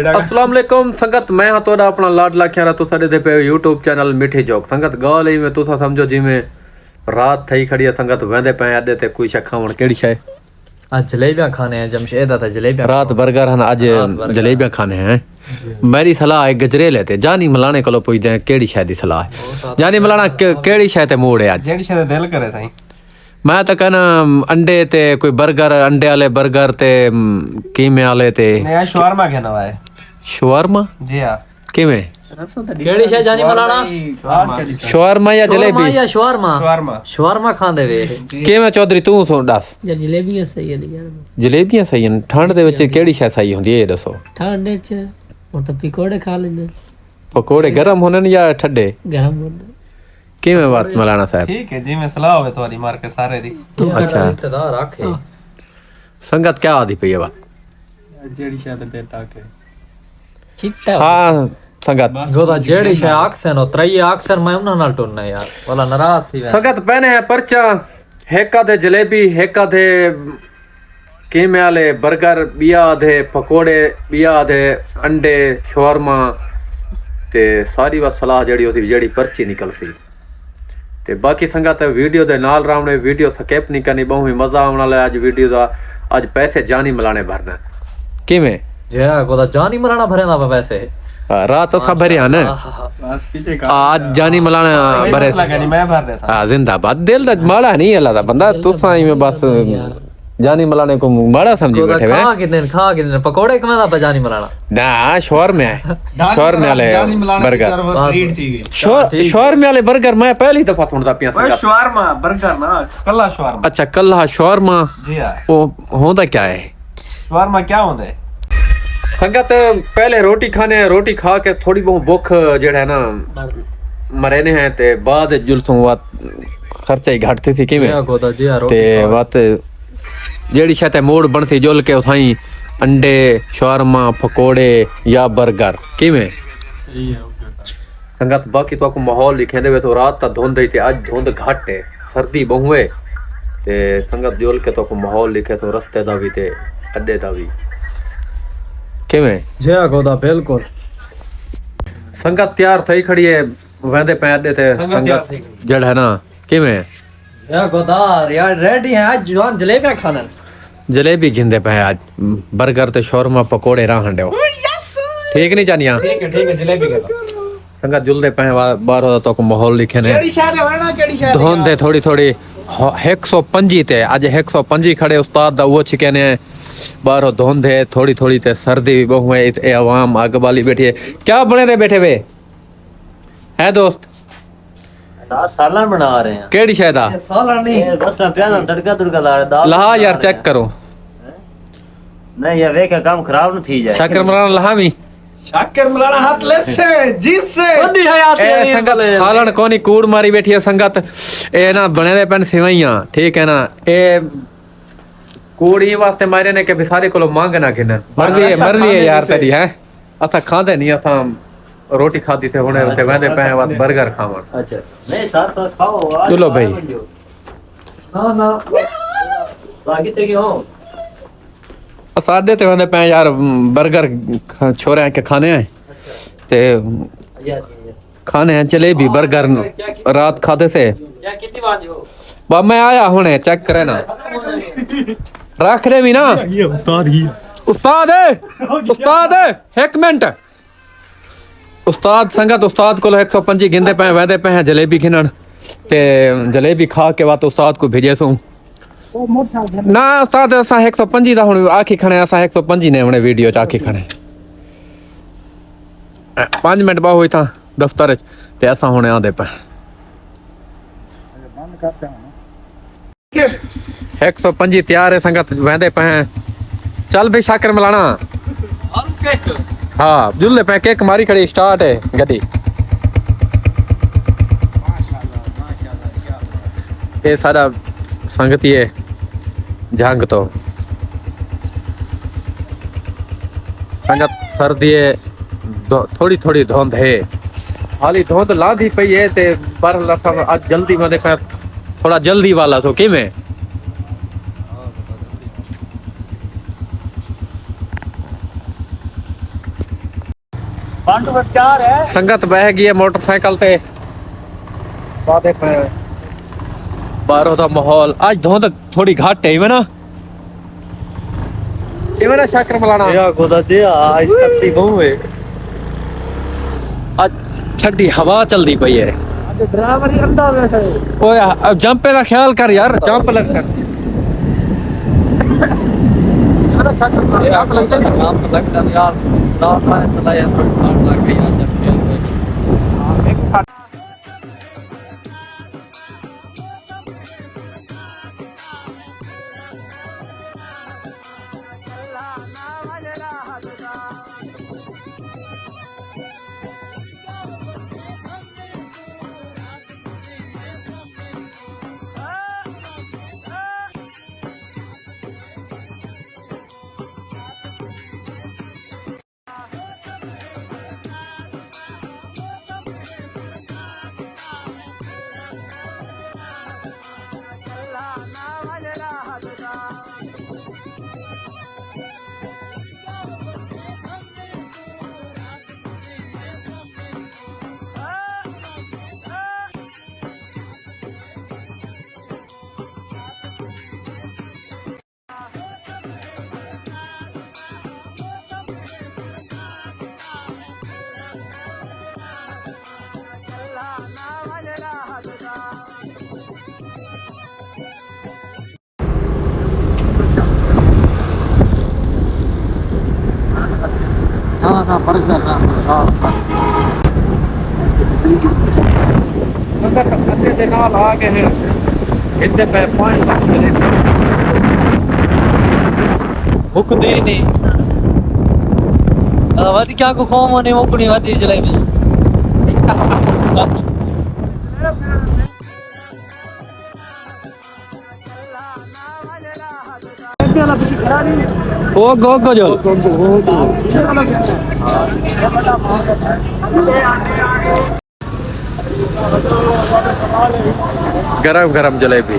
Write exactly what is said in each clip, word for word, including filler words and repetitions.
السلام علیکم سنگت، میں ہاں تہاݙا اپݨا لاڈلا کھیرا۔ تساں ݙیہدے پئے ہو یوٹیوب چینل مٹھی جھوک۔ سنگت، ڳالھ ایویں تساں سمجھو جیویں رات تھئی کھڑی ہے، سنگت ویندے پئے اݙے تے کوئی شے کھاوݨ۔ کیڑھی شے؟ اڄ جلیبیاں کھانے ہیں جمشید، اڄ جلیبیاں رات کھاوݨ۔ برگر ہن، اڄ رات برگر۔ جلیبیاں کھانے ہیں۔ جی۔ میری صلاح ہے گجریلے تے جانی ملانے کولو پچھدے ہیں کیڑھی شے دی صلاح ہے۔ جانی ملانا کہ-، کیڑھی شے تے موڑ ہے اڄ؟ جیڑھی شے تے دل کرے سائیں۔ میں تاں کہنا انڈے تے کوئی برگر، انڈے والے برگر تے، ام، قیمے والے تے۔ نہیں، اڄ شاورما کھانا ہے۔ شاورما؟ جی ہاں۔ کیویں؟ کیڑھی شے جانی ملانا؟ شاورما۔ شاورما یا شاورما جلیبی؟ یا شاورما؟ شاورما۔ شاورما کھاندے وے۔ جی۔ کیویں چودھری توں سو ݙس۔ یا جلیبیاں صحیح ہن یار۔ جلیبیاں صحیح ہن۔ ٹھنڈ دے وچ جی، جی۔ کیڑھی شے صحیح ہوندی ہے، اے ݙسو۔ ٹھنڈ وچ ہݨ تاں پکوڑے کھا لیندے۔ پکوڑے گرم ہوندن یا ٹھڈے؟ گرم ہوندن۔ کیویں وات مولانا صاحب؟ ٹھیک ہے، جیویں صلاح ہووے تہاݙی مار کے سارے دی۔ توں اچھا۔ رشتہ دار آکھے۔ ہاں۔ سنگت کیا آدھی پئی ہے وات؟ جیڑھی شے تے دل آکھے۔ چٹا۔ ہاں، سنگت۔ گودا جیڑھی شے آکھسن، او ترئی آکھسن، میں انہاں نال ٹرنا یار۔ ولا ناراض تھی ویندے۔ سنگت پہنے ہیں پرچہ، ہک آدھے جلیبی، ہک آدھے قیمے والے برگر، ٻیا آدھے پکوڑے، ٻیا آدھے انڈے، شاورما، تے ساری وا صلاح جیڑھی ہوسی، جیڑھی پرچی نکلسی۔ تے باقی سنگت ویڈیو دے نال راوݨے، ویڈیو سکپ نہیں کرنی، ٻہوں ہی مزہ آوݨ والا ہے اڄ ویڈیو دا۔ اڄ پیسے جانی ملانے بھرنا۔ کیویں؟ جیڑھا کودا جانی ملانا بھریندا پیا پیسے۔ ہاں، رات اساں بھریا نا۔ آہ، آہ، آہ۔ بس پیچھے کر۔ آ، اڄ جانی ملانا ہاں، بھرے۔ مسئلہ کائنی، میں بھر ݙیساں۔ ہاں، زندہ باد۔ دل دا ماڑا نہیں اللہ دا بندہ، دل دا تساں ایویں بس یار۔ جانی ملانے کوں ماڑا سمجھی کودا بیٹھے وے۔ کھا کتنے، کھا کتنے، پکوڑے کھاویندا پیا جانی ملانا۔ نہ، شاورما ہے۔ جانی شاورما ملانا، والے جانی ملانا برگر۔ چار وار بس۔ ٹریٹ تھی ڳئی۔ شو-، ٹھیک ہے۔ شاورما والے برگر میں پہلی دفعہ سݨدا پیاں اوئے سنگت۔ شاورما، برگر نا، کلہا شاورما۔ اچھا، کلہا شاورما۔ جی ہاں۔ او ہوندا کیا ہے؟ شاورما کیا ہوندا ہے؟ سنگت، پہلے روٹی کھانے ہیں، روٹی کھا کے تھوڑی بہت بھوک جیڑھا ہے نا، مرینے ہیں، تے بعد جلسوں وات خرچہ ہی گھٹ تھیسی کیویں؟ جی ہاں، کودا، جی ہاں، روٹی تے کھا۔ وات جیڑھی شے تے موڑ بݨسی جل کے اتھائیں انڈے، شاورما، پکوڑے یا برگر، کیویں؟ صحیح ہے، اوکے۔ سنگت، باقی تہاکوں ماحول ݙکھیندے ویسوں، رات تاں دھند ہئی تے اڄ دھند گھٹ ہے، سردی ٻہوں ہے۔ تے سنگت جل کے تہاکوں ماحول ݙکھیسوں رستے دا وی تے اݙے دا وی۔ کیویں؟ جی ہاں، کودا، بالکل۔ سنگت تیار تھئی کھڑی ہے، ویندے پئے اݙے تے سنگت سنگت تیار تھئی کھڑی۔ جیڑھا ہے نا، کیویں؟ یا گودار، یار، ریڈی ہیں، اڄ جوان جلیبیاں کھانن۔ جلیبی گھندے پئے اڄ، برگر تے شورما پکوڑے راہن ݙیو۔ او یس۔ ٹھیک نہیں چانیاں؟ ٹھیک ہے، ٹھیک ہے، جلیبی گھندو۔ سنگت جلدے پئے وا-، ٻاہروں دا تہاکوں ماحول ݙکھینے۔ کیڑھی شے تے ویݨا، کیڑھی شے تے دھند ہے تھوڑی تھوڑی، ہ-، ہک سو پنجی تے، اڄ ہک سو پنجی کھڑے استاد دا اوہ چھکینے۔ ٻاہروں دھند ہے تھوڑی تھوڑی تے سردی وی ٻہوں ہے، ات-، اے عوام اڳ ٻالی ٻیٹھی ہے۔ کیا بݨیندے ٻیٹھے وے؟ ہے دوست؟ سا-، سالن بݨا رہے ہیں۔ کیڑھی شے دا؟ اے سالن نہیں۔ اے بس میں پیاز دا تڑکا تڑکا لا رہے، دال لہا بݨا یار، رہے چیک ہیں۔ کرو۔ نہیں یار، ویکھ کم خراب نہ تھی جائے۔ شاکر ملانا لہا وی۔ شاکر ملانا ہتھ لیسے، جی سے۔ وݙی حیاتی اے علی سنگت بلے۔ سالن کونی، کوڑ ماری ٻیٹھی ہے سنگت۔ اے نا بݨیندے پئن سوئیاں، ٹھیک ہے نا؟ اے کوڑ ایں واسطے مارے نے کہ وسارے کولو منگ نہ گھنن۔ مرضی ہے، ہاں، مرضی ہے یار سنگت تیݙی، ہیں؟ اساں کھاندے نہیں، اساں روٹی کھادی تے ہݨ اچھا۔ تے ویندے پئے ہیں وت برگر کھاوݨ۔ اچھا۔ نہیں سر، تو کھاؤ، آ چلو جاؤ، بھائی۔ آ ونڄو۔ نہ، نہ۔ باقی تے کیوں؟ اساݙے تے ویندے پئے ہیں یار، برگر کھ-، چھوڑے ہیں کہ کھانے ہیں۔ اچھا۔ تے یار، یار۔ کھانے ہیں جلیبی، برگر، رات کھادے سے۔ با میں آیا ہݨے، چیک کرے نا۔ رکھ دے وی نا۔ یہ استاد ہی۔ استاد ہے، استاد ہے، ہک منٹ۔ استاد سنگت، استاد کولو ہک سو پنجی گھندے پئے، ویندے پئے ہیں جلیبی گھنݨ۔ تے جلیبی کھا کے وت استاد کوں بھیجے سوں۔ نہ استاد، اساں ہک سو پنجی دا ہݨ آکھی کھڑے، اساں ہک سو پنجی نے ہݨے ویڈیو چ آکھی کھڑے۔ پنج منٹ ٻہو اتھاں دفتر اچ، تے اساں ہݨے آندے پئے۔ ہک سو پنجی تیار ہے سنگت، ویندے پئے ہیں۔ چل بھئی شاکر ملانا۔ ہاں، جلدے پئے، کک ماری کھڑی، سٹارٹ ہے گݙی۔ اے سارا سنگتی ہے جھنگ تو۔ سنگت سردی ہے، دھو-، تھوڑی تھوڑی دھند ہے۔ حالی دھند لاندی پئی ہے تے بہرحال اساں اڄ جلدی میں دیکھا، تھوڑا جلدی والا سو کیویں؟ سنگت بہہ ڳئی ہے موٹر سائیکل تے۔ باہروں دا ماحول اڄ دھند تھوڑی گھٹ ہے، ایویں نا؟ ایویں نا شاکر ملانا؟ یا خدا جی، آج تھکتی بہوں ہے۔ اڄ ٹھنڈی ہوا چلدی پئی ہے۔ اڄ ڈرائیور ہی اندھا بیٹھا ہے۔ اوئے، اب جمپے دا خیال کر یار، جمپ لڳ سڳدی۔ ایویں نا شاکر ملانا، جمپ لڳ سڳدی۔ جمپ لڳ سڳدی یار، رات آئے چلا یار، ٹھنڈ لڳ ڳئی یار، جمپے۔ ہاں، ہاں، فرض ہے، ہاں، ہاں۔ مگر ادھے دے نال آ ڳئے ہیں، ادھے پہ پوائنٹ لگ گئے۔ مکدی نہیں۔ آ، وڈ کیا کو قوم ہونے مکڑی وڈی جلیبی۔ او گو گو جو۔ گرم گرم جلیبی۔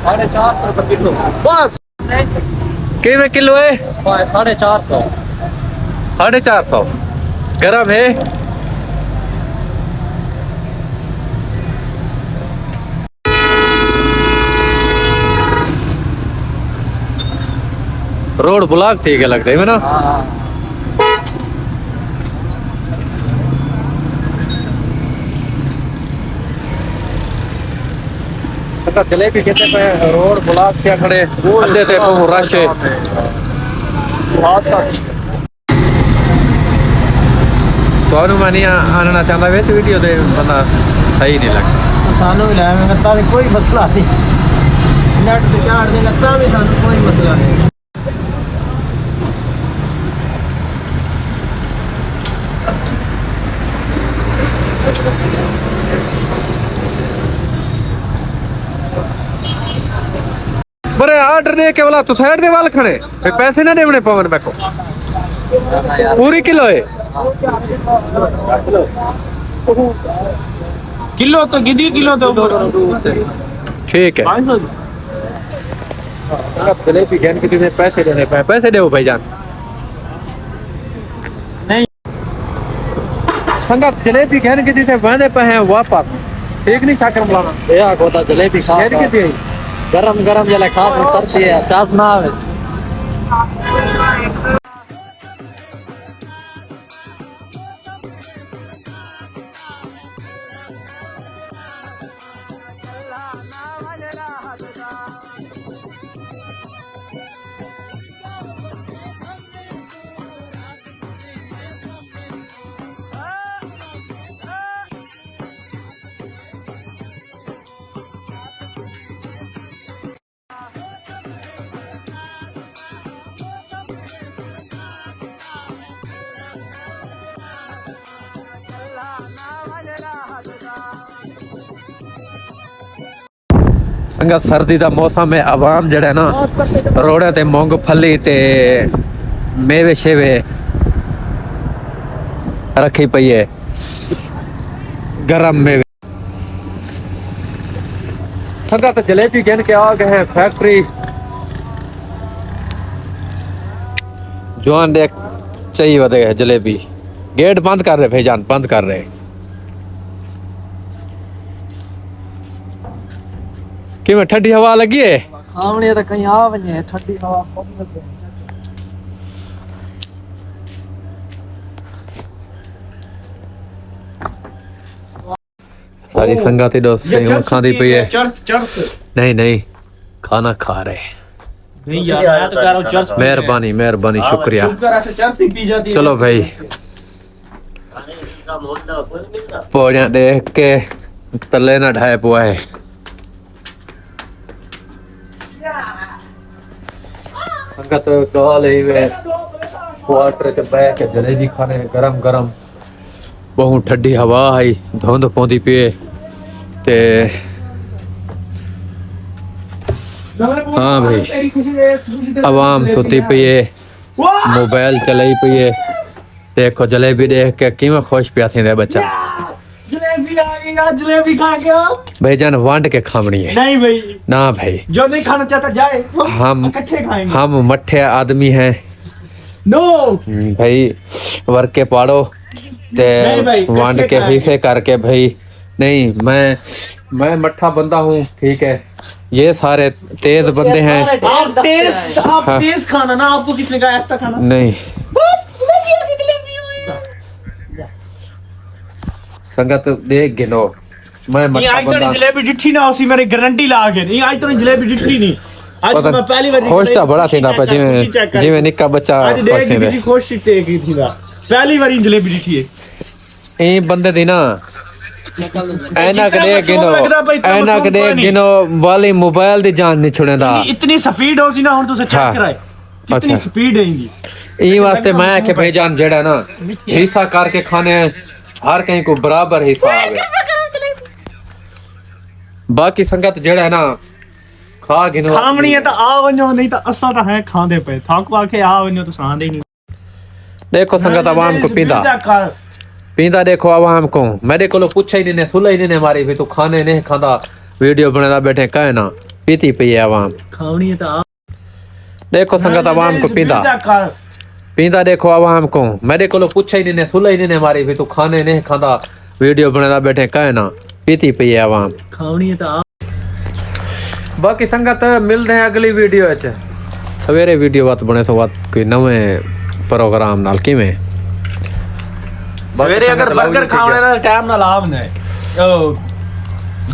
ساڑھے چار سو روپے کلو۔ بس۔ کیویں کلو ہے؟ ساڑھے چار سو۔ ساڑھے چار سو۔ گرم ہے؟ روڈ بلاک تھی ڳئے لڳدے، ہے نا؟ ہاں۔ پتہ چلے بھی کتنے پہ روڈ بلاک کیا کھڑے، ادھے تے بہوں رش ہے۔ حادثہ تھی۔ تانوں میں نہیں آ-، آننا چاہندا وچ ویڈیو دے بندہ صحیح نہیں لڳدا۔ سانوں بھی لایا، میں کہا، تاں کوئی مسئلہ نہیں۔ نیٹ تے چاڑھ دے، تاں بھی سانوں کوئی مسئلہ نہیں۔ برے آرڈر ݙے کے ولا توں سائیڈ دے ول کھڑے، بھئی پیسے نہ ݙیوݨے پون میکوں۔ پوری کلو ہے؟ کلو تو گدی، کلو تو اوپر۔ ٹھیک ہے۔ پانچ سو۔ جلیبی گھن کے تینے پیسے ݙیوݨے پئے، پیسے ݙیو بھائی جان۔ نہیں۔ سنگت جلیبی گھن کے جیسے ویندے پئے ہیں واپس۔ ٹھیک نہیں شاکر مولانا؟ اے آ گودا جلیبی کھا گھن کے کھا۔ دی۔ گرم گرم جلے کھا کے سردی ہے، چاس نہ آوے۔ سنگت، سردی دا موسم ہے، عوام جڑا ہے نا، روڈاں تے مونگ پھلی تے میوے شیوے رکھی پئی ہے، گرم میوے۔ سنگت، جلیبی گھن کے آ ڳئے ہیں فیکٹری۔ جوان ݙیکھ، چئی ودے جلیبی۔ گیٹ بند کر رہے بھائی جان، بند کر رہے۔ کیویں ٹھڈی ہوا لڳی ہے؟ کھاوݨی ہے تاں کہیں آ ونڄے، ٹھڈی ہوا بہت لڳی ہے۔ ساری سنگت ایݙو سیون کھاندی پئی ہے۔ چرس، چرس۔ نہیں، نہیں، کھانا کھا رہے۔ نہیں یار، میں تو کہہ رہا ہوں چرس پی رہے ہیں۔ مہربانی، مہربانی، شکریہ۔ شکر ہے، چرس ہی پی جاتی ہے۔ چلو بھائی۔ پوڑیاں ݙیکھ کے تلے نہ ڈھائے پوا ہے۔ سنگت ڳالھ ہے وے، کوارٹر چ ٻہہ کے جلیبی کھانے گرم گرم، ٻہوں ٹھڈی ہوا ہئی، دھند پوندی پئی ہے تے ہاں بھائی، عوام ستی پئی ہے، موبائل چلائی پئی ہے۔ ݙیکھو جلیبی ݙیکھ کے کیویں خوش پیا تھیندا ہے ٻچہ۔ یس! جلیبی آ ڳئی، آج جلیبی کھا کے آؤ۔ بھائی جان، ونڈ کے کھاوݨی ہے۔ نہیں بھائی۔ نہ بھائی۔ جو نہیں کھانا چاہتا جائے، ہم اکٹھے کھائیں گے۔ ہم مٹھے آدمی ہیں۔ نو۔ بھائی، ورقے پاڑو تے نہیں بھائی، ونڈ اکٹھے کے کھائیں گے۔ حصے کر کے بھائی، نہیں، میں، میں مٹھا بندہ ہوں، ٹھیک ہے، یہ سارے تیز بندے ہیں۔ آپ تیز، آپ ہاں۔ تیز کھانا نا، آپ کو کس نے کہا ایسا کھانا؟ نہیں۔ بس، میں بھی آگے جلیبی ہوئی۔ سنگت ݙیکھ گھنو، میں یہ مٹھا آج تو بندہ۔ جلیبی ڈٹھی نہ ہوسی، میری گارنٹی لا کے۔ یہ آج تو جلیبی ڈٹھی نہیں۔ آج پتہ میں پہلی بار خوش تاں بڑا تھیندا پیا، جیویں، جیویں نکا بچہ آج خوش ݙیکھ تھیندا۔ کسی خوش تے کی تھیندا۔ پہلی بار جلیبی ڈٹھی ہے۔ ایں بندے دی نا، شکل۔ اینک ݙیکھ گھنو، لڳدا پئی اتنا اینک معصوم ݙیکھ کونی۔ گھنو والی موبائل دی جان نہیں چھڑیندا۔ اتنی، اتنی سپیڈ ہوسی نا، ہݨ تساں چیک ہاں۔ کرائے۔ کتنی اچھا۔ سپیڈ ہے ایندی۔ ایں واسطے میں آکھے بھائی جان جیڑھا نا، حصہ کر کے کھانے ہیں، ہر کہیں کو برابر حصہ آوے۔ باقی سنگت جیڑھا ہے نا، کھا گھنو۔ کھاوݨی ہے تاں آ ونڄو، نہیں تاں اساں تاں ہیں کھاندے پئے۔ تھاکوں آکھے آ ونڄو، تساں آندے ہی نہیں۔ ݙیکھو سنگت عوام کوں پیندا۔ پیندا ݙیکھو عوام کوں۔ میݙے کولوں پچھا ہی نہیں نے، سلا ہی نہیں نے ماری، بھی توں کھانے نہیں کھاندا، ویڈیو بݨیندا ٻیٹھے کائے نہ۔ پیتی پئی ہے عوام۔ کھاوݨی ہے تاں آ۔ ݙیکھو سنگت عوام کوں پیندا۔ پیندا ݙیکھو عوام کوں۔ میݙے کولوں پچھا ہی نہیں نے، سلا ہی نہیں نے ماری، بھی توں کھانے نہیں کھاندا، ویڈیو بݨیندا ٻیٹھے کائے نہ۔ پیتی پئی ہے عوام۔ کھاوݨی ہے تاں آ۔ باقی سنگت ملدے ہیں اڳلی ویڈیو وچ۔ سویرے ویڈیو وت بݨے سو وت کوئی نویں پروگرام نال کیویں؟ باقی سویرے سنگت اگر برگر کھاوݨے نا ٹائم نال آوݨے۔ او،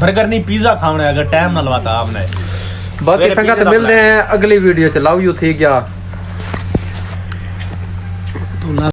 برگر نہیں، پیزا کھاوݨے اگر ٹائم نال وت آوݨے۔ باقی سنگت ملدے ہیں اڳلی ویڈیو وچ۔ لو یو تھی ڳیا۔